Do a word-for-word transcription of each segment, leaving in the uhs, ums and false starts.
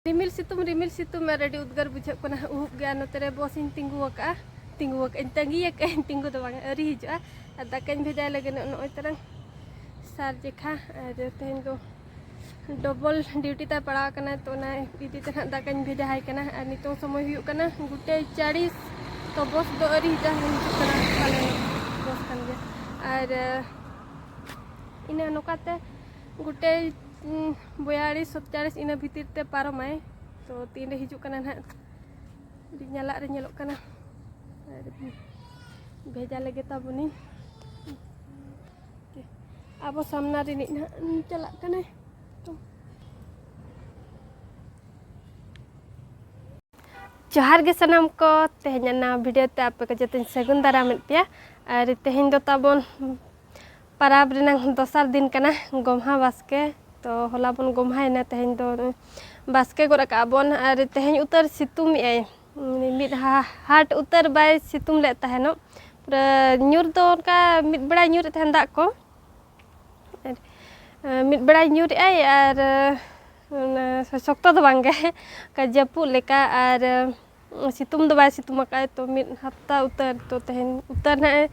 ᱨᱤᱢᱤᱞ ᱥᱤᱛᱩᱝ, ᱨᱤᱢᱤᱞ ᱥᱤᱛᱩᱝ ᱟᱨ ᱟᱹᱰᱤ ᱩᱫᱽᱜᱟᱹᱨ ᱵᱩᱡᱷᱟᱹᱜ ᱠᱟᱱᱟ᱾ ᱩᱦᱩᱵ ᱜᱮ᱾ ᱟᱨ ᱱᱚᱛᱮ ᱨᱮ ᱵᱚᱥ ᱤᱧ ᱛᱤᱸᱜᱩ ᱟᱠᱟᱫᱼᱟ, ᱛᱤᱸᱜᱩ ᱟᱠᱟᱫᱼᱟᱹᱧ, ᱛᱟᱺᱜᱤ ᱟᱠᱟᱫᱼᱟᱹᱧ, ᱛᱤᱸᱜᱩ ᱫᱚ ᱵᱟᱝ, ᱟᱹᱣᱨᱤ ᱦᱤᱡᱩᱜᱼᱟ᱾ ᱟᱨ ᱫᱟᱠᱟᱧ ᱵᱷᱮᱡᱟᱭ ᱞᱟᱹᱜᱤᱫ ᱱᱚᱜᱼᱚᱭ ᱛᱟᱨᱟᱝ ᱥᱟᱨ ᱡᱮᱠᱷᱟ᱾ ᱟᱨ ᱛᱮᱦᱮᱧ ᱫᱚ ᱰᱚᱵᱚᱞ ᱰᱤᱭᱩᱴᱤ ᱛᱟᱭ ᱯᱟᱲᱟᱣ ᱟᱠᱟᱱᱟ, ᱛᱚ ᱚᱱᱟ ᱤᱫᱤ ᱛᱮ ᱱᱟᱦᱟᱜ ᱫᱟᱠᱟᱧ ᱵᱷᱮᱡᱟ ᱟᱭ ᱠᱟᱱᱟ᱾ ᱟᱨ ᱱᱤᱛᱚᱝ ᱥᱚᱢᱚᱭ ᱦᱩᱭᱩᱜ ᱠᱟᱱᱟ ᱜᱚᱴᱟᱭ ᱪᱟᱲᱤᱥ, ᱛᱚ ᱵᱚᱥ ᱫᱚ ᱟᱹᱣᱨᱤ ᱦᱤᱡᱩᱜᱼᱟ, ᱦᱤᱡᱩᱜ ᱠᱟᱱᱟ ᱯᱟᱞᱮ, ᱵᱚᱥ ᱠᱟᱱ ᱜᱮᱭᱟ᱾ ᱟᱨ ᱤᱱᱟᱹ ᱱᱚᱝᱠᱟᱛᱮ ᱜᱚᱴᱟᱭ, ᱩᱸ, ᱵᱚᱭᱟᱲᱤᱥ, ᱥᱚᱛᱪᱟᱲᱤᱥ ᱤᱱᱟᱹ ᱵᱷᱤᱛᱤᱨ ᱛᱮ ᱯᱟᱨᱚᱢᱟᱭ᱾ ᱛᱚ ᱛᱤᱱᱨᱮ ᱦᱤᱡᱩᱜ ᱠᱟᱱᱟ ᱱᱟᱦᱟᱜ, ᱟᱹᱰᱤ ᱧᱟᱞᱟᱜ ᱨᱮ ᱧᱮᱞᱚᱜ ᱠᱟᱱᱟ᱾ ᱟᱨ ᱵᱷᱮᱡᱟ ᱞᱮᱜᱮ ᱛᱟᱵᱚᱱᱤᱧ᱾ ᱟᱵᱚ ᱥᱟᱢᱱᱟ ᱨᱤᱱᱤᱡ ᱱᱟᱦᱟᱜ ᱪᱟᱞᱟᱜ ᱠᱟᱱᱟᱭ᱾ ᱛᱚ ᱡᱚᱦᱟᱨ ᱜᱮ ᱥᱟᱱᱟᱢ ᱠᱚ, ᱛᱮᱦᱮᱧᱟᱜ ᱱᱟᱣᱟ ᱵᱷᱤᱰᱤᱭᱳ ᱛᱮ ᱟᱯᱮ ᱠᱚ ᱡᱚᱛᱚᱧ ᱥᱟᱹᱜᱩᱱ ᱫᱟᱨᱟᱢᱮᱫ ᱯᱮᱭᱟ᱾ ᱟᱨ ᱛᱮᱦᱮᱧ ᱫᱚ ᱛᱟᱵᱚᱱ ᱯᱟᱨᱟᱵᱽ ᱨᱮᱱᱟᱝ ᱫᱚᱥᱟᱨ ᱫᱤᱱ ᱠᱟᱱᱟ, ᱜᱚᱢᱦᱟ ᱵᱟᱥᱠᱮ᱾ ᱛᱚ ᱦᱚᱞᱟ ᱵᱚᱱ ᱜᱚᱢᱦᱟᱭᱮᱱᱟ, ᱛᱮᱦᱮᱧ ᱫᱚ ᱵᱟᱥᱠᱮ ᱜᱚᱫ ᱟᱠᱟᱜᱼᱟ ᱵᱚᱱ᱾ ᱟᱨ ᱛᱮᱦᱮᱧ ᱩᱛᱟᱹᱨ ᱥᱤᱛᱩᱝ ᱮᱜᱼᱟᱭ, ᱢᱤᱫ ᱦᱟ-, ᱦᱟᱴ ᱩᱛᱟᱹᱨ ᱵᱟᱭ ᱥᱤᱛᱩᱝ ᱞᱮᱫ ᱛᱟᱦᱮᱱᱚᱜ᱾ ᱯᱩᱨᱟᱹ ᱧᱩᱨ ᱫᱚ ᱚᱱᱠᱟ ᱢᱤᱫ ᱵᱮᱲᱟᱭ ᱧᱩᱨᱮᱫ ᱛᱟᱦᱮᱱ ᱫᱟᱜ ᱠᱚ, ᱟᱨ, ᱢᱤᱫ ᱵᱮᱲᱟᱭ ᱧᱩᱨᱮᱜᱼᱟᱭ ᱟᱨ ᱚᱱᱟ ᱥᱚᱠᱛᱚ ᱫᱚ ᱵᱟᱝᱜᱮ, ᱚᱱᱠᱟ ᱡᱟᱹᱯᱩᱫ ᱞᱮᱠᱟ᱾ ᱟᱨ ᱥᱤᱛᱩᱝ ᱫᱚ ᱵᱟᱭ ᱥᱤᱛᱩᱝ ᱟᱠᱟᱫᱼᱟᱭ᱾ ᱛᱚ ᱢᱤᱫ ᱦᱟᱯᱛᱟ ᱩᱛᱟᱹᱨ, ᱛᱚ ᱛᱮᱦᱮᱧ ᱩᱛᱟᱹᱨ ᱱᱟᱦᱟᱜ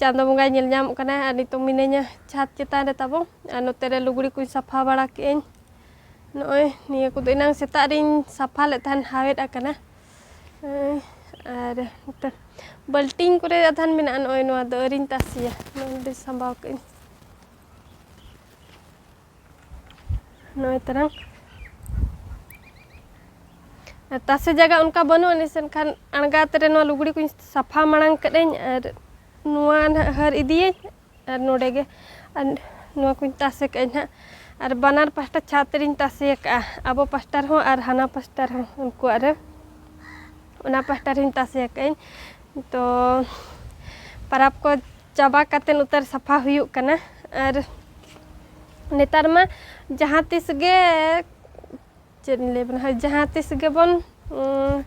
ᱪᱟᱸᱫᱚ ᱵᱚᱸᱜᱟᱭ ᱧᱮᱞ ᱧᱟᱢᱚᱜ ᱠᱟᱱᱟ᱾ ᱟᱨ ᱱᱤᱛᱚᱝ ᱢᱤᱱᱟᱹᱧᱟ ᱪᱷᱟᱫᱽ ᱪᱮᱛᱟᱱ ᱨᱮ ᱛᱟᱵᱚ᱾ ᱟᱨ ᱱᱚᱛᱮ ᱨᱮ ᱞᱩᱜᱽᱲᱤ ᱠᱚᱧ ᱥᱟᱯᱷᱟ ᱵᱟᱲᱟ ᱠᱮᱜᱼᱟᱹᱧ᱾ ᱱᱚᱜᱼᱚᱭ ᱱᱤᱭᱟᱹ ᱠᱚᱫᱚ ᱮᱱᱟᱝ ᱥᱮᱛᱟᱜ ᱨᱤᱧ ᱥᱟᱯᱷᱟ ᱞᱮᱫ ᱛᱟᱦᱮᱱ, ᱦᱟᱣᱮᱫ ᱟᱠᱟᱱᱟ᱾ ᱦᱮᱸ, ᱟᱨ ᱱᱚᱛᱮ ᱵᱟᱹᱞᱴᱤᱱ ᱠᱚᱨᱮ ᱟᱫᱷᱟᱱ ᱢᱮᱱᱟᱜᱼᱟ, ᱱᱚᱜᱼᱚᱭ ᱱᱚᱣᱟ ᱫᱚ ᱟᱹᱣᱨᱤᱧ ᱛᱟᱥᱮᱭᱟ, ᱱᱚᱣᱟ ᱫᱚ ᱥᱟᱸᱵᱟᱣ ᱠᱟᱜᱼᱟᱹᱧ᱾ ᱱᱚᱜᱼᱚᱭ ᱛᱟᱨᱟᱝ᱾ ᱟᱨ ᱛᱟᱥᱮ ᱡᱟᱭᱜᱟ ᱚᱱᱠᱟ ᱵᱟᱹᱱᱩᱜ ᱟᱹᱱᱤᱡ, ᱮᱱᱠᱷᱟᱱ ᱟᱬᱜᱟᱛ ᱨᱮ ᱱᱚᱣᱟ ᱞᱩᱜᱽᱲᱤ ᱠᱚᱧ ᱥᱟᱯᱷᱟ ᱢᱟᱲᱟᱝ ᱠᱟᱹᱫᱟᱹᱧ ᱟᱨ ᱱᱚᱣᱟ ᱱᱟᱦᱟᱜ ᱦᱟᱹᱨ ᱤᱫᱤᱭᱟᱹᱧ ᱟᱨ ᱱᱚᱰᱮ ᱜᱮ, ᱟᱨ ᱱᱚᱣᱟ ᱠᱚᱧ ᱛᱟᱥᱮ ᱠᱟᱜᱼᱟᱹᱧ ᱱᱟᱦᱟᱜ᱾ ᱟᱨ ᱵᱟᱱᱟᱨ ᱯᱟᱦᱴᱟ ᱪᱷᱟᱫᱽ ᱨᱤᱧ ᱛᱟᱥᱮ ᱟᱠᱟᱜᱼᱟ, ᱟᱵᱚ ᱯᱟᱦᱴᱟ ᱨᱮᱦᱚᱸ ᱟᱨ ᱦᱟᱱᱟ ᱯᱟᱦᱴᱟ ᱨᱮᱦᱚᱸ, ᱩᱱᱠᱩᱣᱟᱜ ᱨᱮ, ᱚᱱᱟ ᱯᱟᱦᱴᱟ ᱨᱤᱧ ᱛᱟᱥᱮ ᱟᱠᱟᱜᱼᱟᱹᱧ᱾ ᱛᱚ ᱯᱟᱨᱟᱵᱽ ᱠᱚ ᱪᱟᱵᱟ ᱠᱟᱛᱮᱫ ᱩᱛᱟᱹᱨ ᱥᱟᱯᱷᱟ ᱦᱩᱭᱩᱜ ᱠᱟᱱᱟ᱾ ᱟᱨ ᱱᱮᱛᱟᱨ ᱢᱟ ᱡᱟᱦᱟᱸ ᱛᱤᱥ ᱜᱮ, ᱪᱮᱫ ᱤᱧ ᱞᱟᱹᱭ ᱟᱵᱚᱱᱟ, ᱦᱳᱭ, ᱡᱟᱦᱟᱸ ᱛᱤᱥ ᱜᱮᱵᱚᱱ, ᱩᱸ,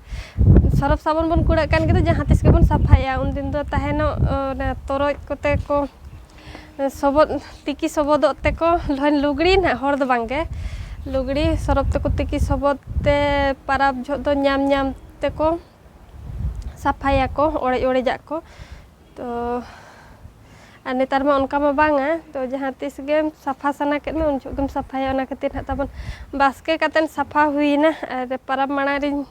ᱥᱚᱨᱚᱯ ᱥᱟᱵᱚᱱ ᱵᱚᱱ ᱠᱩᱲᱟᱹᱜ ᱠᱟᱱ ᱜᱮᱫᱚ, ᱡᱟᱦᱟᱸ ᱛᱤᱥ ᱜᱮᱵᱚᱱ ᱥᱟᱯᱷᱟᱭᱮᱜᱼᱟ᱾ ᱩᱱᱫᱤᱱ ᱫᱚ ᱛᱟᱦᱮᱱᱚᱜ, ᱚᱱᱟ ᱛᱚᱨᱚᱡ ᱠᱚᱛᱮ ᱠᱚ ᱥᱚᱵᱚᱫ, ᱛᱤᱠᱤ ᱥᱚᱵᱚᱫᱚᱜ ᱛᱮᱠᱚ ᱞᱩᱜᱽᱲᱤ ᱱᱟᱦᱟᱜ, ᱦᱚᱲ ᱫᱚ ᱵᱟᱝᱜᱮ᱾ ᱞᱩᱜᱽᱲᱤ ᱥᱚᱨᱚᱯ ᱛᱮᱠᱚ ᱛᱤᱠᱤ ᱥᱚᱵᱚᱫ ᱛᱮ ᱯᱟᱨᱟᱵᱽ ᱡᱚᱦᱚᱜ ᱫᱚ ᱧᱟᱢ ᱧᱟᱢ ᱛᱮᱠᱚ ᱥᱟᱯᱷᱟᱭᱟᱠᱚ, ᱚᱲᱮᱡ ᱚᱲᱮᱡᱟᱜ ᱠᱚ᱾ ᱛᱚ ᱟᱨ ᱱᱮᱛᱟᱨ ᱢᱟ ᱚᱱᱠᱟ ᱢᱟ ᱵᱟᱝᱟ, ᱛᱚ ᱡᱟᱦᱟᱸ ᱛᱤᱥ ᱜᱮᱢ ᱥᱟᱯᱷᱟ ᱥᱟᱱᱟ ᱠᱮᱫ ᱢᱮ, ᱩᱱ ᱡᱚᱦᱚᱜ ᱜᱮᱢ ᱥᱟᱯᱷᱟᱭᱟ᱾ ᱚᱱᱟ ᱠᱷᱟᱹᱛᱤᱨ ᱱᱟᱦᱟᱜ ᱛᱟᱵᱚᱱ ᱵᱟᱥᱠᱮ ᱠᱟᱛᱮᱫ ᱥᱟᱯᱷᱟ ᱦᱩᱭᱮᱱᱟ᱾ ᱟᱨ ᱯᱟᱨᱟᱵᱽ ᱢᱟᱲᱟᱝ ᱨᱤᱧ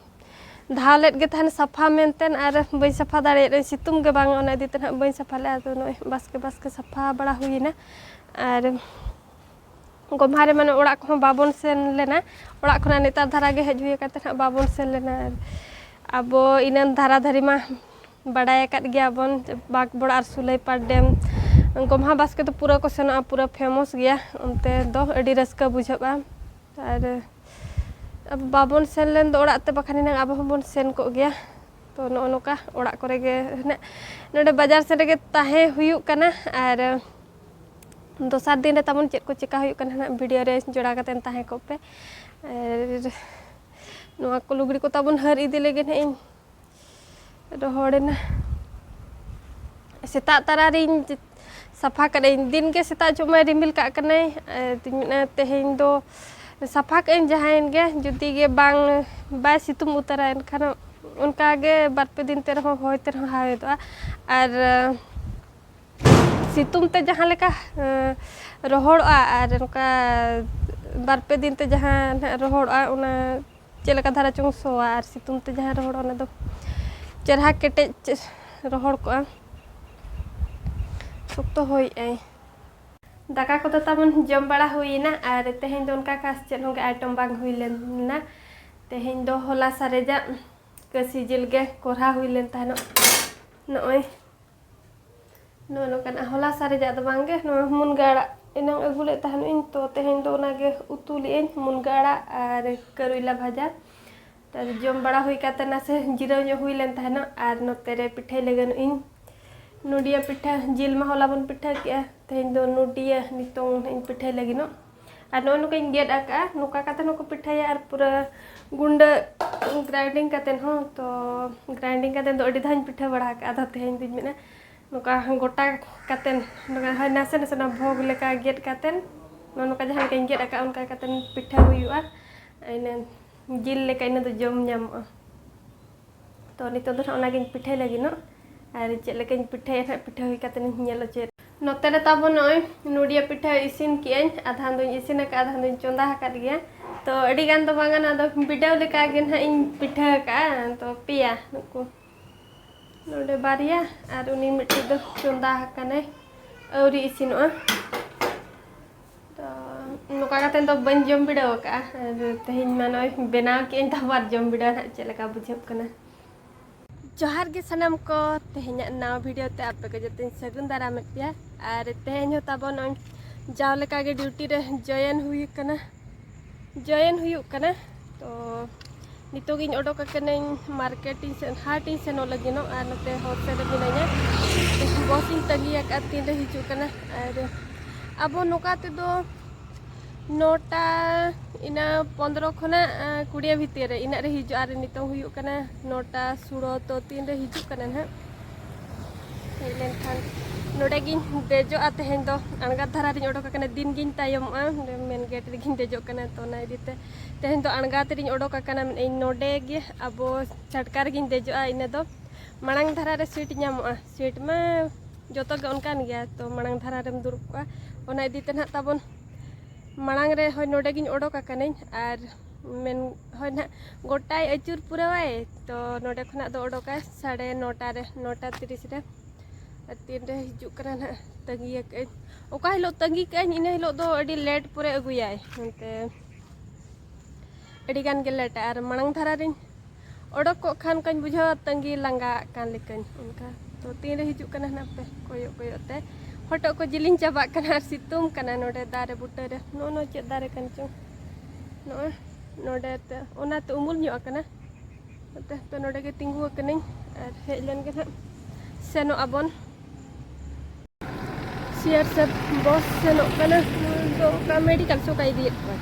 ᱫᱷᱟᱣ ᱞᱮᱫ ᱜᱮ ᱛᱟᱦᱮᱱ ᱥᱟᱯᱷᱟ ᱢᱮᱱᱛᱮ, ᱟᱨ ᱵᱟᱹᱧ ᱥᱟᱯᱷᱟ ᱫᱟᱲᱮᱭᱟᱫᱟ, ᱥᱤᱛᱩᱝ ᱜᱮ ᱵᱟᱝᱟ, ᱚᱱᱟ ᱤᱫᱤ ᱛᱮ ᱱᱟᱦᱟᱜ ᱵᱟᱹᱧ ᱥᱟᱯᱷᱟ ᱞᱮᱫᱼᱟ᱾ ᱟᱫᱚ ᱱᱚᱜᱼᱚᱭ ᱵᱟᱥᱠᱮ ᱵᱟᱥᱠᱮ ᱥᱟᱯᱷᱟ ᱵᱟᱲᱟ ᱦᱩᱭᱮᱱᱟ᱾ ᱟᱨ ᱜᱚᱢᱦᱟ ᱨᱮ ᱢᱟᱱᱮ ᱚᱲᱟᱜ ᱠᱚᱦᱚᱸ ᱵᱟᱵᱚᱱ ᱥᱮᱱ ᱞᱮᱱᱟ, ᱚᱲᱟᱜ ᱠᱷᱚᱱᱟᱜ ᱱᱮᱛᱟᱨ ᱫᱷᱟᱨᱟ ᱜᱮ ᱦᱮᱡ ᱦᱩᱭ ᱟᱠᱟᱱ ᱛᱟᱦᱮᱸᱫ, ᱵᱟᱵᱚᱱ ᱥᱮᱱ ᱞᱮᱱᱟ᱾ ᱟᱨ ᱟᱵᱚ ᱤᱱᱟᱹᱱ ᱫᱷᱟᱨᱟ ᱫᱷᱟᱹᱨᱤ ᱢᱟ ᱵᱟᱰᱟᱭ ᱟᱠᱟᱫ ᱜᱮᱭᱟᱵᱚᱱ, ᱵᱟᱸᱠᱵᱚᱲ ᱟᱨ ᱥᱩᱞᱟᱹᱭᱯᱟᱲ ᱰᱮᱢ, ᱜᱚᱢᱦᱟ ᱵᱟᱥᱠᱮ ᱫᱚ ᱯᱩᱨᱟᱹ ᱠᱚ ᱥᱮᱱᱚᱜᱼᱟ, ᱯᱩᱨᱟᱹ ᱯᱷᱮᱢᱚᱥ ᱜᱮᱭᱟ, ᱚᱱᱛᱮ ᱫᱚ ᱟᱹᱰᱤ ᱨᱟᱹᱥᱠᱟᱹ ᱵᱩᱡᱷᱟᱹᱜᱼᱟ᱾ ᱟᱨ ᱟᱵᱚ ᱵᱟᱵᱚᱱ ᱥᱮᱱ ᱞᱮᱱ ᱫᱚ ᱚᱲᱟᱜ ᱛᱮ, ᱵᱟᱠᱷᱟᱱ ᱮᱱᱟᱝ ᱟᱵᱚ ᱦᱚᱸᱵᱚᱱ ᱥᱮᱱ ᱠᱚᱜ ᱜᱮᱭᱟ᱾ ᱛᱚ ᱱᱚᱜᱼᱚ ᱱᱚᱝᱠᱟ ᱚᱲᱟᱜ ᱠᱚᱨᱮ ᱜᱮ ᱦᱟᱸᱜ, ᱱᱚᱰᱮ ᱵᱟᱡᱟᱨ ᱥᱮᱫ ᱨᱮᱜᱮ ᱛᱟᱦᱮᱸ ᱦᱩᱭᱩᱜ ᱠᱟᱱᱟ᱾ ᱟᱨ ᱫᱚᱥᱟᱨ ᱫᱤᱱ ᱨᱮ ᱛᱟᱵᱚᱱ ᱪᱮᱫ ᱠᱚ ᱪᱮᱠᱟ ᱦᱩᱭᱩᱜ ᱠᱟᱱᱟ ᱦᱟᱸᱜ, ᱵᱷᱤᱰᱤᱭᱳ ᱨᱮ ᱡᱚᱲᱟᱣ ᱠᱟᱛᱮᱫ ᱛᱟᱦᱮᱸ ᱠᱚᱜ ᱯᱮ᱾ ᱟᱨ ᱱᱚᱣᱟ ᱠᱚ ᱞᱩᱜᱽᱲᱤ ᱠᱚ ᱛᱟᱵᱚᱱ ᱦᱟᱹᱨ ᱤᱫᱤ ᱞᱟᱹᱜᱤᱫ ᱦᱟᱸᱜ ᱤᱧ ᱨᱚᱦᱚᱲᱮᱱᱟ᱾ ᱥᱮᱛᱟᱜ ᱛᱟᱨᱟ ᱨᱤᱧ ᱥᱟᱯᱷᱟ ᱠᱟᱜᱼᱟᱹᱧ, ᱫᱤᱱ ᱜᱮ ᱥᱮᱛᱟᱜ ᱡᱚᱦᱚᱜ ᱢᱟᱭ ᱨᱤᱢᱤᱞ ᱠᱟᱜ ᱠᱟᱱᱟᱭ᱾ ᱟᱨ ᱛᱮᱦᱮᱧ ᱫᱚ ᱥᱟᱯᱷᱟ ᱠᱟᱜᱼᱟᱹᱧ, ᱡᱟᱦᱟᱸᱭᱮᱱ ᱜᱮ, ᱡᱩᱫᱤ ᱜᱮ ᱵᱟᱝ, ᱵᱟᱭ ᱥᱤᱛᱩᱝ ᱩᱛᱟᱹᱨᱟ, ᱮᱱᱠᱷᱟᱱ ᱚᱱᱠᱟ ᱜᱮ ᱵᱟᱨ ᱯᱮ ᱫᱤᱱ ᱛᱮ ᱨᱮᱦᱚᱸ ᱦᱚᱭ ᱛᱮ ᱨᱮᱦᱚᱸ ᱦᱟᱣᱮᱫᱚᱜᱼᱟ᱾ ᱟᱨ ᱥᱤᱛᱩᱝ ᱛᱮ ᱡᱟᱦᱟᱸ ᱞᱮᱠᱟ ᱨᱚᱦᱚᱲᱚᱜᱼᱟ, ᱟᱨ ᱱᱚᱝᱠᱟ ᱵᱟᱨ ᱯᱮ ᱫᱤᱱ ᱛᱮ ᱡᱟᱦᱟᱸ ᱱᱟᱦᱟᱜ ᱨᱚᱦᱚᱲᱚᱜᱼᱟ, ᱚᱱᱟ ᱪᱮᱫ ᱞᱮᱠᱟ ᱫᱷᱟᱨᱟ ᱪᱚᱝ ᱥᱚᱣᱟ, ᱟᱨ ᱥᱤᱛᱩᱝ ᱛᱮ ᱡᱟᱦᱟᱸ ᱨᱚᱦᱚᱲᱚᱜᱼᱟ, ᱚᱱᱟ ᱫᱚ ᱪᱮᱨᱦᱟ ᱠᱮᱴᱮᱡ ᱨᱚᱦᱚᱲ ᱠᱚᱜᱼᱟ᱾ ᱥᱚᱠᱛᱚ ᱦᱚᱭᱮᱜᱼᱟᱭ᱾ ᱫᱟᱠᱟ ᱠᱚᱫᱚ ᱛᱟᱵᱚᱱ ᱡᱚᱢ ᱵᱟᱲᱟ ᱦᱩᱭᱮᱱᱟ, ᱟᱨ ᱛᱮᱦᱮᱧ ᱫᱚ ᱚᱱᱠᱟ ᱠᱷᱟᱥ ᱪᱮᱫ ᱦᱚᱸ ᱜᱮ ᱟᱭᱴᱮᱢ ᱵᱟᱝ ᱦᱩᱭ ᱞᱮᱱᱟ᱾ ᱛᱮᱦᱮᱧ ᱫᱚ ᱦᱚᱞᱟ ᱥᱟᱨᱮᱡᱟᱜ ᱠᱟᱹᱥᱤ ᱡᱤᱞ ᱜᱮ ᱠᱚᱨᱦᱟ ᱦᱩᱭ ᱞᱮᱱ ᱛᱟᱦᱮᱱᱚᱜ᱾ ᱱᱚᱜᱼᱚᱭ ᱱᱚᱜᱼᱚ ᱱᱚᱝᱠᱟᱱᱟᱜ ᱦᱚᱞᱟ ᱥᱟᱨᱮᱡᱟᱜ ᱫᱚ ᱵᱟᱝ ᱜᱮ, ᱱᱚᱣᱟ ᱢᱩᱱᱜᱟᱹ ᱟᱲᱟᱜ ᱮᱱᱟᱝ ᱟᱹᱜᱩ ᱞᱮᱫ ᱛᱟᱦᱮᱱᱚᱜ ᱤᱧ, ᱛᱚ ᱛᱮᱦᱮᱧ ᱫᱚ ᱚᱱᱟ ᱜᱮ ᱩᱛᱩ ᱞᱮᱫ ᱟᱹᱧ, ᱢᱩᱱᱜᱟᱹ ᱟᱲᱟᱜ ᱟᱨ ᱠᱟᱨᱩᱭᱞᱟ ᱵᱷᱟᱡᱟ᱾ ᱛᱚ ᱡᱚᱢ ᱵᱟᱲᱟ ᱦᱩᱭ ᱠᱟᱛᱮ ᱱᱟᱥᱮ ᱡᱤᱨᱟᱹᱣ ᱧᱚᱜ ᱦᱩᱭ ᱞᱮᱱ ᱛᱟᱦᱮᱱᱚᱜ, ᱟᱨ ᱱᱚᱛᱮ ᱨᱮ ᱯᱤᱴᱷᱟᱹᱭ ᱞᱟᱹᱜᱤᱫ ᱤᱧ ᱱᱚᱰᱤᱭᱟ ᱯᱤᱴᱷᱟᱹ᱾ ᱡᱤᱞ ᱢᱟ ᱦᱚᱞᱟ ᱵᱚᱱ ᱯᱤᱴᱷᱟᱹ ᱠᱮᱜᱼᱟ, ᱛᱮᱦᱮᱧ ᱫᱚ ᱱᱚᱰᱤᱭᱟ ᱱᱤᱛᱚᱝ ᱱᱟᱦᱟᱜ ᱤᱧ ᱯᱤᱴᱷᱟᱹᱭ ᱞᱟᱹᱜᱤᱫᱚᱜ᱾ ᱟᱨ ᱱᱚᱜᱼᱚᱭ ᱱᱚᱝᱠᱟᱧ ᱜᱮᱫ ᱟᱠᱟᱜᱼᱟ, ᱱᱚᱝᱠᱟ ᱠᱟᱛᱮ ᱦᱚᱸᱠᱚ ᱯᱤᱴᱷᱟᱹᱭᱟ, ᱟᱨ ᱯᱩᱨᱟᱹ ᱜᱩᱸᱰᱟᱹ ᱜᱨᱟᱭᱱᱰᱤᱝ ᱠᱟᱛᱮ ᱦᱚᱸ᱾ ᱛᱚ ᱜᱨᱟᱭᱱᱰᱤᱝ ᱠᱟᱛᱮ ᱫᱚ ᱟᱹᱰᱤ ᱫᱷᱟᱣ ᱤᱧ ᱯᱤᱴᱷᱟᱹ ᱵᱟᱲᱟ ᱟᱠᱟᱜᱼᱟ, ᱟᱫᱚ ᱛᱮᱦᱮᱧ ᱫᱩᱧ ᱢᱮᱱᱟ ᱱᱚᱝᱠᱟ ᱜᱚᱴᱟ ᱠᱟᱛᱮ, ᱱᱚᱝᱠᱟ ᱦᱳᱭ ᱱᱟᱥᱮ ᱱᱟᱥᱮ ᱚᱱᱟ ᱵᱷᱚᱜᱽ ᱞᱮᱠᱟ ᱜᱮᱫ ᱠᱟᱛᱮ ᱱᱚᱜᱼᱚ ᱱᱚᱝᱠᱟ ᱡᱟᱦᱟᱸ ᱞᱮᱠᱟᱧ ᱜᱮᱫ ᱟᱠᱟᱫ, ᱚᱱᱠᱟ ᱠᱟᱛᱮ ᱯᱤᱴᱷᱟᱹ ᱦᱩᱭᱩᱜᱼᱟ᱾ ᱤᱱᱟᱹ ᱡᱤᱞ ᱞᱮᱠᱟ ᱤᱱᱟᱹ ᱫᱚ ᱡᱚᱢ ᱧᱟᱢᱚᱜᱼᱟ᱾ ᱛᱚ ᱱᱤᱛᱚᱜ ᱫᱚ ᱱᱟᱦᱟᱜ ᱚᱱᱟᱜᱤᱧ ᱯᱤᱴᱷᱟᱹᱭ ᱞᱟᱹᱜᱤᱫ ᱱᱚᱜ᱾ ᱟᱨ ᱪᱮᱫ ᱞᱮᱠᱟᱧ ᱯᱤᱴᱷᱟᱹᱭᱟ ᱱᱟᱦᱟᱜ, ᱯᱤᱴᱷᱟᱹ ᱦᱩᱭ ᱠᱟᱛᱮ ᱤᱧ ᱧᱮᱞ ᱦᱚᱪᱚᱭᱮᱫ᱾ ᱱᱚᱛᱮ ᱨᱮ ᱛᱟᱵᱚᱱ ᱱᱚᱜᱼᱚᱭ ᱱᱚᱰᱤᱭᱟ ᱯᱤᱴᱷᱟᱹ ᱤᱥᱤᱱ ᱠᱮᱜᱼᱟᱹᱧ, ᱟᱫᱷᱟᱱ ᱫᱚᱧ ᱤᱥᱤᱱ ᱟᱠᱟᱫ, ᱟᱫᱷᱟᱱ ᱫᱚᱧ ᱪᱚᱸᱫᱟ ᱟᱠᱟᱫ ᱜᱮᱭᱟ᱾ ᱛᱚ ᱟᱹᱰᱤ ᱜᱟᱱ ᱫᱚ ᱵᱟᱝᱟ, ᱱᱚᱣᱟ ᱫᱚ ᱵᱤᱰᱟᱹᱣ ᱞᱮᱠᱟ ᱜᱮ ᱱᱟᱦᱟᱜ ᱤᱧ ᱯᱤᱴᱷᱟᱹ ᱟᱠᱟᱫᱼᱟ᱾ ᱛᱚ ᱯᱮᱭᱟ ᱱᱩᱠᱩ, ᱱᱚᱰᱮ ᱵᱟᱨᱭᱟ ᱟᱨ ᱩᱱᱤ ᱢᱤᱫᱴᱤᱡ ᱫᱚ ᱪᱚᱸᱫᱟ ᱟᱠᱟᱱᱟᱭ, ᱟᱹᱣᱨᱤ ᱤᱥᱤᱱᱚᱜᱼᱟ᱾ ᱛᱚ ᱱᱚᱝᱠᱟ ᱠᱟᱛᱮ ᱫᱚ ᱵᱟᱹᱧ ᱡᱚᱢ ᱵᱤᱰᱟᱹᱣ ᱟᱠᱟᱫᱼᱟ᱾ ᱟᱨ ᱛᱮᱦᱮᱧ ᱢᱟ ᱱᱚᱜᱼᱚᱭ ᱵᱮᱱᱟᱣ ᱠᱮᱜᱼᱟᱹᱧ, ᱛᱟᱵᱚ ᱟᱨ ᱡᱚᱢ ᱵᱤᱰᱟᱹᱣ ᱱᱟᱦᱟᱜ ᱪᱮᱫ ᱞᱮᱠᱟ ᱵᱩᱡᱷᱟᱹᱜ ᱠᱟᱱᱟ᱾ ᱡᱚᱦᱟᱨ ᱜᱮ ᱥᱟᱱᱟᱢ ᱠᱚ, ᱛᱮᱦᱮᱧᱟᱜ ᱱᱟᱣᱟ ᱵᱷᱤᱰᱤᱭᱳ ᱛᱮ ᱟᱯᱮ ᱠᱚ ᱡᱚᱛᱚᱧ ᱥᱟᱹᱜᱩᱱ ᱫᱟᱨᱟᱢᱮᱫ ᱯᱮᱭᱟ᱾ ᱟᱨ ᱛᱮᱦᱮᱧ ᱦᱚᱸ ᱛᱟᱵᱚ ᱱᱚᱜᱼᱚᱭ ᱡᱟᱣ ᱞᱮᱠᱟ ᱜᱮ ᱰᱤᱭᱩᱴᱤ ᱨᱮ ᱡᱚᱭᱮᱱ ᱦᱩᱭ ᱠᱟᱱᱟ, ᱡᱚᱭᱮᱱ ᱦᱩᱭᱩᱜ ᱠᱟᱱᱟ᱾ ᱛᱚ ᱱᱤᱛᱚᱜ ᱤᱧ ᱚᱰᱚᱠ ᱟᱠᱟᱱᱟᱹᱧ ᱢᱟᱨᱠᱮᱴ ᱤᱧ ᱥᱮᱱ, ᱦᱟᱴ ᱤᱧ ᱥᱮᱱᱚᱜ ᱞᱟᱹᱜᱤᱫᱚᱜ, ᱟᱨ ᱱᱚᱛᱮ ᱦᱳᱞᱥᱮᱞ ᱨᱮ ᱢᱤᱱᱟᱹᱧᱟ᱾ ᱵᱚᱥ ᱤᱧ ᱛᱟᱺᱜᱤ ᱟᱠᱟᱫᱼᱟ, ᱛᱤᱱᱨᱮ ᱦᱤᱡᱩᱜ ᱠᱟᱱᱟ᱾ ᱟᱨ ᱟᱵᱚ ᱱᱚᱝᱠᱟ ᱛᱮᱫᱚ ᱱᱚᱴᱟ ᱤᱱᱟᱹ ᱯᱚᱱᱫᱽᱨᱚ ᱠᱷᱚᱱᱟᱜ, ᱟᱸ, ᱠᱩᱲᱤᱭᱟᱹ ᱵᱷᱤᱛᱤᱨ ᱨᱮ, ᱤᱱᱟᱹᱜ ᱨᱮ ᱦᱤᱡᱩᱜᱼᱟ᱾ ᱟᱨ ᱱᱤᱛᱚᱝ ᱦᱩᱭᱩᱜ ᱠᱟᱱᱟ ᱱᱚᱴᱟ ᱥᱩᱲᱚ, ᱛᱚ ᱛᱤᱱ ᱨᱮ ᱦᱤᱡᱩᱜ ᱠᱟᱱᱟ ᱱᱟᱦᱟᱜ? ᱦᱮᱡ ᱞᱮᱱᱠᱷᱟᱱ ᱱᱚᱰᱮ ᱜᱤᱧ ᱫᱮᱡᱚᱜᱼᱟ᱾ ᱛᱮᱦᱮᱧ ᱫᱚ ᱟᱬᱜᱟᱛ ᱫᱷᱟᱨᱟ ᱨᱤᱧ ᱚᱰᱚᱠ ᱟᱠᱟᱱᱟ, ᱫᱤᱱ ᱜᱤᱧ ᱛᱟᱭᱚᱢᱚᱜᱼᱟ, ᱱᱚᱰᱮ ᱢᱮᱱ ᱜᱮᱴ ᱨᱮᱜᱤᱧ ᱫᱮᱡᱚᱜ ᱠᱟᱱᱟ᱾ ᱛᱚ ᱚᱱᱟ ᱤᱫᱤ ᱛᱮ ᱛᱮᱦᱮᱧ ᱫᱚ ᱟᱬᱜᱟᱛ ᱨᱤᱧ ᱚᱰᱚᱠ ᱟᱠᱟᱱᱟ, ᱢᱮᱱᱮᱫᱼᱟᱹᱧ ᱱᱚᱰᱮ ᱜᱮ ᱟᱵᱚ ᱪᱷᱟᱴᱠᱟ ᱨᱮᱜᱤᱧ ᱫᱮᱡᱚᱜᱼᱟ᱾ ᱤᱱᱟᱹ ᱫᱚ ᱢᱟᱲᱟᱝ ᱫᱷᱟᱨᱟ ᱨᱮ ᱥᱤᱴ ᱧᱟᱢᱚᱜᱼᱟ, ᱥᱤᱴ ᱢᱟ ᱡᱚᱛᱚ ᱜᱮ ᱚᱱᱠᱟᱱ ᱜᱮᱭᱟ, ᱛᱚ ᱢᱟᱲᱟᱝ ᱫᱷᱟᱨᱟ ᱨᱮᱢ ᱫᱩᱲᱩᱵ ᱠᱚᱜᱼᱟ᱾ ᱚᱱᱟ ᱤᱫᱤ ᱛᱮ ᱱᱟᱦᱟᱜ ᱛᱟᱵᱚᱱ ᱢᱟᱲᱟᱝ ᱨᱮ, ᱦᱳᱭ, ᱱᱚᱰᱮ ᱜᱤᱧ ᱚᱰᱚᱠ ᱟᱠᱟᱱᱟᱹᱧ᱾ ᱟᱨ ᱢᱮᱱ, ᱦᱳᱭ ᱱᱟᱦᱟᱜ ᱜᱚᱴᱟᱭ ᱟᱹᱪᱩᱨ ᱯᱩᱨᱟᱹᱣᱟᱭ, ᱛᱚ ᱱᱚᱰᱮ ᱠᱷᱚᱱᱟᱜ ᱫᱚ ᱚᱰᱚᱠᱟᱭ ᱥᱟᱲᱮ ᱱᱚᱴᱟ ᱨᱮ, ᱱᱚᱴᱟ ᱛᱤᱨᱤᱥ ᱨᱮ᱾ ᱟᱨ ᱛᱤᱱᱨᱮ ᱦᱤᱡᱩᱜ ᱠᱟᱱᱟ ᱱᱟᱦᱟᱜ, ᱛᱟᱺᱜᱤ ᱟᱠᱟᱫᱟᱹᱧ᱾ ᱚᱠᱟ ᱦᱤᱞᱳᱜ ᱛᱟᱺᱜᱤ ᱠᱟᱜᱼᱟᱹᱧ, ᱤᱱᱟᱹ ᱦᱤᱞᱳᱜ ᱫᱚ ᱟᱹᱰᱤ ᱞᱮᱴ ᱯᱚᱨᱮ ᱟᱹᱜᱩᱭᱟᱭ, ᱚᱱᱛᱮ ᱟᱹᱰᱤ ᱜᱟᱱ ᱜᱮ ᱞᱮᱴᱟ᱾ ᱟᱨ ᱢᱟᱲᱟᱝ ᱫᱷᱟᱨᱟ ᱨᱤᱧ ᱚᱰᱚᱠ ᱠᱚᱜ ᱠᱷᱟᱱ ᱚᱱᱠᱟᱧ ᱵᱩᱡᱷᱟᱹᱣᱟ ᱛᱟᱺᱜᱤ ᱞᱟᱸᱜᱟ ᱟᱜ ᱠᱟᱱ ᱞᱮᱠᱟᱧ, ᱚᱱᱠᱟ᱾ ᱛᱚ ᱛᱤᱱᱨᱮ ᱦᱤᱡᱩᱜ ᱠᱟᱱᱟ ᱱᱟᱦᱟᱜ ᱯᱮ ᱠᱚᱭᱚᱜ ᱠᱚᱭᱚᱜ ᱛᱮ ᱦᱚᱴᱚᱜ ᱠᱚ ᱡᱤᱞᱤᱧ ᱪᱟᱵᱟᱜ ᱠᱟᱱᱟ᱾ ᱟᱨ ᱥᱤᱛᱩᱝ ᱠᱟᱱᱟ ᱱᱚᱰᱮ ᱫᱟᱨᱮ ᱵᱩᱴᱟᱹ ᱨᱮ᱾ ᱱᱚᱜᱼᱚ ᱱᱚᱣᱟ ᱪᱮᱫ ᱫᱟᱨᱮ ᱠᱟᱱ ᱪᱚᱝ, ᱱᱚᱜᱼᱚᱭ ᱱᱚᱰᱮ ᱛᱮ, ᱚᱱᱟᱛᱮ ᱩᱢᱩᱞ ᱧᱚᱜ ᱟᱠᱟᱱᱟ᱾ ᱱᱚᱛᱮ ᱛᱚ ᱱᱚᱰᱮ ᱜᱮ ᱛᱤᱸᱜᱩ ᱟᱠᱟᱱᱟᱹᱧ, ᱟᱨ ᱦᱮᱡ ᱞᱮᱱ ᱜᱮ ᱱᱟᱦᱟᱜ ᱥᱮᱱᱚᱜ ᱟᱵᱚᱱ᱾ ᱥᱤᱭᱟᱨ ᱥᱮᱫ ᱵᱚᱥ ᱥᱮᱱᱚᱜ ᱠᱟᱱᱟ, ᱱᱚᱣᱟ ᱫᱚ ᱚᱠᱟ ᱢᱮᱰᱤᱠᱟᱞ ᱥᱮ ᱚᱠᱟ ᱤᱫᱤᱭᱮᱫ ᱠᱚᱣᱟ᱾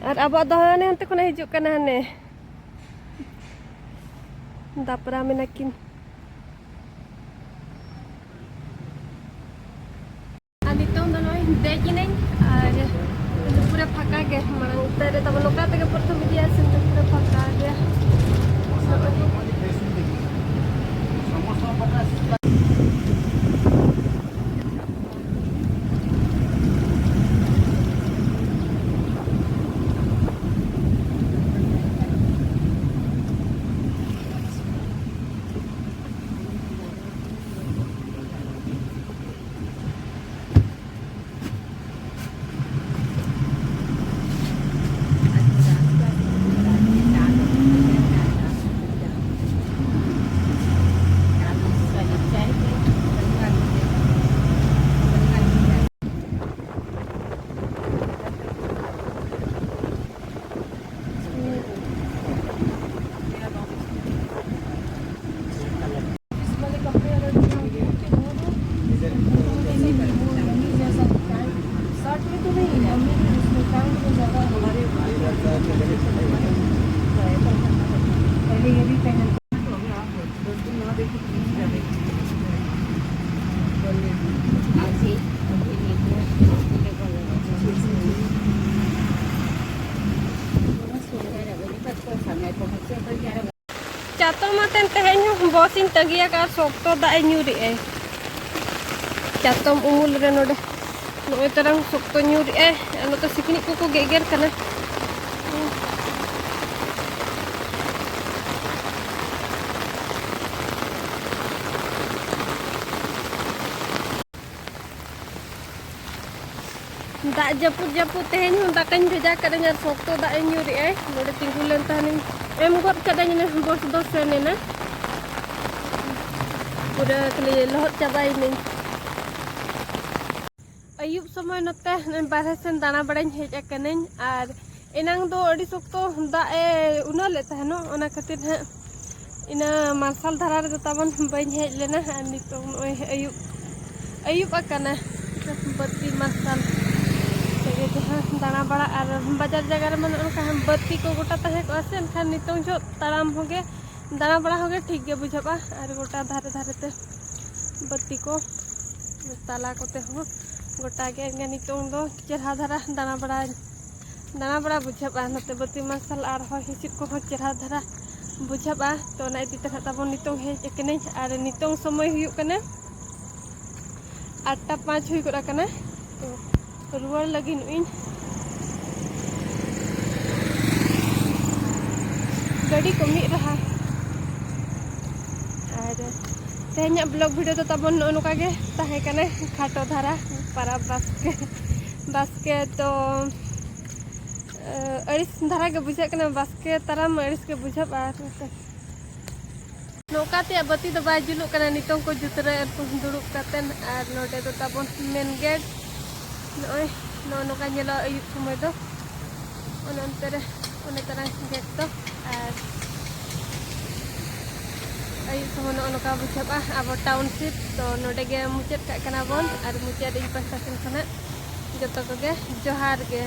ᱟᱨ ᱟᱵᱚᱣᱟᱜ ᱫᱚ ᱦᱟᱱᱮ ᱦᱟᱱᱛᱮ ᱠᱷᱚᱱᱟᱜ ᱦᱤᱡᱩᱜ ᱠᱟᱱᱟ, ᱦᱟᱱᱮ ᱫᱟᱯᱨᱟᱢ ᱮᱱᱟ ᱠᱤᱱ᱾ ᱫᱮᱡ ᱠᱤᱱᱟᱹᱧ ᱟᱨ ᱯᱩᱨᱟᱹ ᱯᱷᱟᱸᱠᱟ ᱜᱮ᱾ ᱢᱟᱲᱟᱝ ᱩᱛᱟᱹᱨ ᱨᱮ ᱛᱟᱵᱚᱱ ᱱᱚᱝᱠᱟ ᱛᱮᱜᱮ ᱯᱨᱚᱛᱷᱚᱢ ᱤᱫᱤᱭᱟ, ᱥᱮᱱ ᱫᱚ ᱯᱩᱨᱟᱹ ᱯᱷᱟᱸᱠᱟ ᱜᱮᱭᱟ᱾ ᱪᱟᱛᱚᱢ ᱟᱛᱮᱱ ᱛᱮᱦᱮᱧ ᱦᱚᱸ ᱵᱚᱥ ᱤᱧ ᱛᱟᱺᱜᱤ ᱟᱠᱟᱫᱼᱟ, ᱥᱚᱠᱛᱚ ᱫᱟᱜ ᱮ ᱧᱩᱨᱮᱜᱼᱟᱭ᱾ ᱪᱟᱛᱚᱢ ᱩᱢᱩᱞ ᱨᱮ ᱱᱚᱰᱮ ᱱᱚᱜᱼᱚᱭ ᱛᱟᱨᱟᱝ ᱥᱚᱠᱛᱚ ᱧᱩᱨᱮᱜᱼᱟᱭ, ᱟᱨ ᱱᱚᱛᱮ ᱥᱤᱠᱲᱤᱡ ᱠᱚᱠᱚ ᱜᱮᱜᱮᱨ ᱠᱟᱱᱟ᱾ ᱫᱟᱜ ᱡᱟᱹᱯᱩᱫ ᱡᱟᱹᱯᱩᱫ ᱛᱮᱦᱮᱧ ᱦᱚᱸ ᱫᱟᱠᱟᱧ ᱵᱷᱮᱡᱟ ᱠᱟᱹᱫᱟᱹᱧ ᱟᱨ ᱥᱚᱠᱛᱚ ᱫᱟᱜ ᱮ ᱧᱩᱨᱮᱜᱼᱟᱭ᱾ ᱱᱚᱰᱮ ᱛᱤᱸᱜᱩ ᱞᱮᱱ ᱛᱟᱦᱮᱱᱤᱧ, ᱮᱢ ᱜᱚᱫ ᱠᱟᱹᱫᱟᱹᱧ, ᱚᱱᱮ ᱵᱚᱥ ᱫᱚ ᱥᱮᱱ ᱮᱱᱟ, ᱯᱩᱨᱟᱹ ᱠᱷᱟᱹᱞᱤ ᱞᱚᱦᱚᱫ ᱪᱟᱵᱟᱭᱮᱱᱟᱹᱧ᱾ ᱟᱹᱭᱩᱵ ᱥᱚᱢᱚᱭ ᱱᱚᱛᱮ ᱵᱟᱨᱦᱮ ᱥᱮᱱ ᱫᱟᱬᱟ ᱵᱟᱲᱟᱧ ᱦᱮᱡ ᱟᱠᱟᱱᱟᱹᱧ, ᱟᱨ ᱮᱱᱟᱝ ᱫᱚ ᱟᱹᱰᱤ ᱥᱚᱠᱛᱚ ᱫᱟᱜ ᱮ ᱩᱱᱟᱹᱣ ᱞᱮᱫ ᱛᱟᱦᱮᱱᱚᱜ, ᱚᱱᱟ ᱠᱷᱟᱹᱛᱤᱨ ᱦᱟᱸᱜ ᱤᱱᱟᱹ ᱢᱟᱨᱥᱟᱞ ᱫᱷᱟᱨᱟ ᱨᱮᱫᱚ ᱛᱟᱵᱚᱱ ᱵᱟᱹᱧ ᱦᱮᱡ ᱞᱮᱱᱟ᱾ ᱟᱨ ᱱᱤᱛᱚᱜ ᱱᱚᱜᱼᱚᱭ ᱟᱹᱭᱩᱵ, ᱟᱹᱭᱩᱵ ᱟᱠᱟᱱᱟ, ᱵᱟᱹᱛᱤ ᱢᱟᱨᱥᱟᱞ ᱛᱮᱜᱮ ᱡᱟᱦᱟᱸ ᱫᱟᱬᱟ ᱵᱟᱲᱟ, ᱟᱨ ᱵᱟᱡᱟᱨ ᱡᱟᱭᱜᱟ ᱨᱮᱢᱟ ᱱᱚᱜᱼᱚ ᱱᱚᱝᱠᱟ ᱵᱟᱹᱛᱤ ᱠᱚ ᱜᱚᱴᱟ ᱛᱟᱦᱮᱸ ᱠᱚᱜᱼᱟ ᱥᱮ, ᱮᱱᱠᱷᱟᱱ ᱱᱤᱛᱚᱝ ᱡᱚᱦᱚᱜ ᱛᱟᱲᱟᱢ ᱦᱚᱸᱜᱮ, ᱫᱟᱬᱟ ᱵᱟᱲᱟ ᱦᱚᱸᱜᱮ ᱴᱷᱤᱠ ᱜᱮ ᱵᱩᱡᱷᱟᱹᱜᱼᱟ᱾ ᱟᱨ ᱜᱚᱴᱟ ᱫᱷᱟᱨᱮ ᱫᱷᱟᱨᱮ ᱛᱮ ᱵᱟᱹᱛᱤ ᱠᱚ, ᱛᱟᱞᱟ ᱠᱚᱛᱮ ᱦᱚᱸ ᱜᱚᱴᱟ ᱜᱮ ᱮᱱᱠᱷᱟᱱ ᱱᱤᱛᱚᱝ ᱫᱚ ᱪᱮᱦᱨᱟ ᱫᱷᱟᱨᱟ ᱫᱟᱬᱟ ᱵᱟᱲᱟ, ᱫᱟᱬᱟ ᱵᱟᱲᱟ ᱵᱩᱡᱷᱟᱹᱜᱼᱟ᱾ ᱱᱚᱛᱮ ᱵᱟᱹᱛᱤ ᱢᱟᱨᱥᱟᱞ ᱟᱨ ᱦᱚᱭ ᱦᱤᱸᱥᱤᱫ ᱠᱚᱦᱚᱸ ᱪᱮᱦᱨᱟ ᱫᱷᱟᱨᱟ ᱵᱩᱡᱷᱟᱹᱜᱼᱟ᱾ ᱛᱚ ᱚᱱᱟ ᱤᱫᱤ ᱛᱮ ᱱᱟᱦᱟᱜ ᱛᱟᱵᱚᱱ ᱱᱤᱛᱚᱝ ᱦᱮᱡ ᱟᱠᱟᱱᱟᱹᱧ ᱟᱨ ᱱᱤᱛᱚᱝ ᱥᱚᱢᱚᱭ ᱦᱩᱭᱩᱜ ᱠᱟᱱᱟ ᱟᱴᱴᱟ ᱯᱟᱸᱪ ᱦᱩᱭ ᱜᱚᱫ ᱟᱠᱟᱱᱟ᱾ ᱛᱚ ᱨᱩᱣᱟᱹᱲ ᱞᱟᱹᱜᱤᱫ ᱱᱚᱜᱼᱤᱧ᱾ ᱜᱟᱹᱰᱤ ᱠᱚ ᱢᱤᱫ ᱨᱟᱦᱟ᱾ ᱟᱨ ᱛᱮᱦᱮᱧᱟᱜ vlog video ᱫᱚ ᱛᱟᱵᱚᱱ ᱱᱚᱜᱼᱚ ᱱᱚᱝᱠᱟ ᱜᱮ ᱛᱟᱦᱮᱸ ᱠᱟᱱᱟ, ᱠᱷᱟᱴᱚ ᱫᱷᱟᱨᱟ ᱯᱟᱨᱟᱵᱽ ᱵᱟᱥᱠᱮ᱾ ᱵᱟᱥᱠᱮ ᱫᱚ, ᱮ, ᱟᱹᱲᱤᱥ ᱫᱷᱟᱨᱟ ᱜᱮ ᱵᱩᱡᱷᱟᱹᱜ ᱠᱟᱱᱟ, ᱵᱟᱥᱠᱮ ᱛᱟᱨᱟ ᱢᱟ ᱟᱹᱲᱤᱥ ᱜᱮ ᱵᱩᱡᱷᱟᱹᱜᱼᱟ᱾ ᱟᱨ ᱱᱚᱝᱠᱟ ᱛᱮᱭᱟᱜ ᱵᱟᱹᱛᱤ ᱫᱚ ᱵᱟᱭ ᱡᱩᱞᱩᱜ ᱠᱟᱱᱟ, ᱱᱤᱛᱚᱝ ᱠᱚ ᱡᱩᱛᱨᱟᱹ ᱫᱩᱲᱩᱵ ᱠᱟᱛᱮᱱ᱾ ᱟᱨ ᱱᱚᱰᱮ ᱫᱚ ᱛᱟᱵᱚᱱ main gate, ᱱᱚᱜᱼᱚᱭ ᱱᱚᱜᱼᱚ ᱱᱚᱝᱠᱟ ᱧᱮᱞᱚᱜᱼᱟ ᱟᱹᱭᱩᱵ ᱥᱚᱢᱚᱭ ᱫᱚ᱾ ᱚᱱᱮ ᱚᱱᱛᱮ ᱨᱮ, ᱚᱱᱮ ᱛᱟᱨᱟ gate ᱫᱚ᱾ ᱟᱨ ᱟᱹᱭᱩᱵ ᱥᱚᱢᱚᱭ ᱱᱚᱜᱼᱚ ᱱᱚᱝᱠᱟ ᱵᱩᱡᱷᱟᱹᱜᱼᱟ ᱟᱵᱚ township᱾ ᱛᱚ ᱱᱚᱰᱮ ᱜᱮ ᱢᱩᱪᱟᱹᱫ ᱠᱟᱜ ᱠᱟᱱᱟ ᱵᱚᱱ, ᱟᱨ ᱢᱩᱪᱟᱹᱫ ᱤᱧ ᱯᱟᱦᱴᱟ ᱥᱮᱱ ᱠᱷᱚᱱᱟᱜ ᱡᱚᱛᱚ ᱠᱚᱜᱮ ᱡᱚᱦᱟᱨ ᱜᱮ᱾